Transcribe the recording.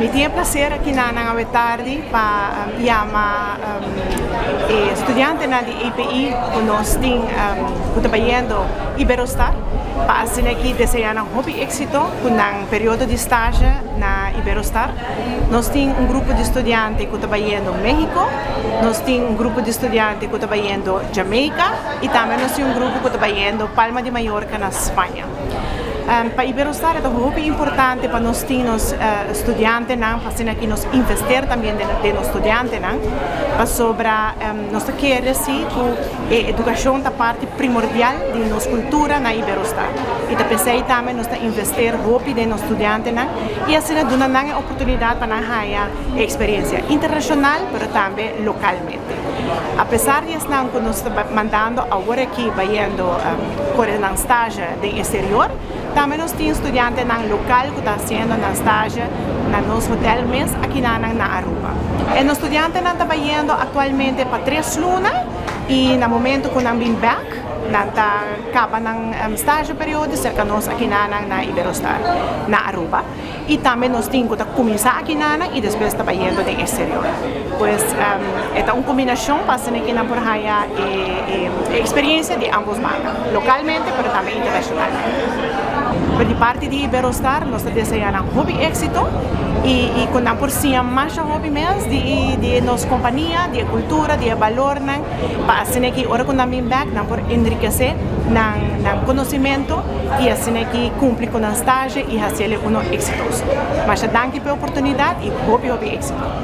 Mi tin e placer aki na nan awe tardi pa yama e studiantenan di EPI cu nos tin cu ta bayendo Iberostar pa asina aki desea nan hopi exito cu nan periodo di stage na Iberostar. Nos tin un grupo di studiante cu ta bayendo Mexico, nos tin un grupo di studiante cu ta bayendo Jamaica y tambe nos tin un grupo cu ta bayendo Palma de Mallorca na Spaña. Pa Iberostar e ta hopi importante pa nos tin nos studiantenan, pa asina aki nos invester tambe den nos studiantenan, pasobra nos ta kere si ku e edukashon ta parti primordial di nos kultura na Iberostar. I ta p'esei tambe nos ta invester hopi den nos studiantenan i asina duna nan e oportunidat pa nan haña e eksperensia internashonal pero tambe lokalmente. Apesar di esnan ku nos ta mandando awor aki bayendo kore nan stage den exterior, tambe nos tin studiantenan lokal ku ta hasiendo nan stage na nos hotel mes akinanan na Aruba. E nos studiantenan ta bayendo aktualmente pa 3 luna i na momento ku nan bin bèk, nan ta kaba nan stage periodo serka nos akinanan na Iberostar na Aruba. I tambe nos tin ku ta kuminsá akinanan i despues ta bayendo den exterior. Pues e ta un kombinashon pa asina ku nan por haña e eksperensia di ambos banda, lokalmente pero tambe internashonalmente. Pa di parti di Iberostar nos ta deseá nan hopi éksito i ku nan por siña masha hopi mes di nos kompania, di e kultura, di e balornan, pa asina ku ora ku nan bin bèk nan por enrikesé nan konosementu i asina ku kumpli ku nan stage i hasiel uno eksitoso. Masha danki pa e oportunidat i hopi hopi éksito.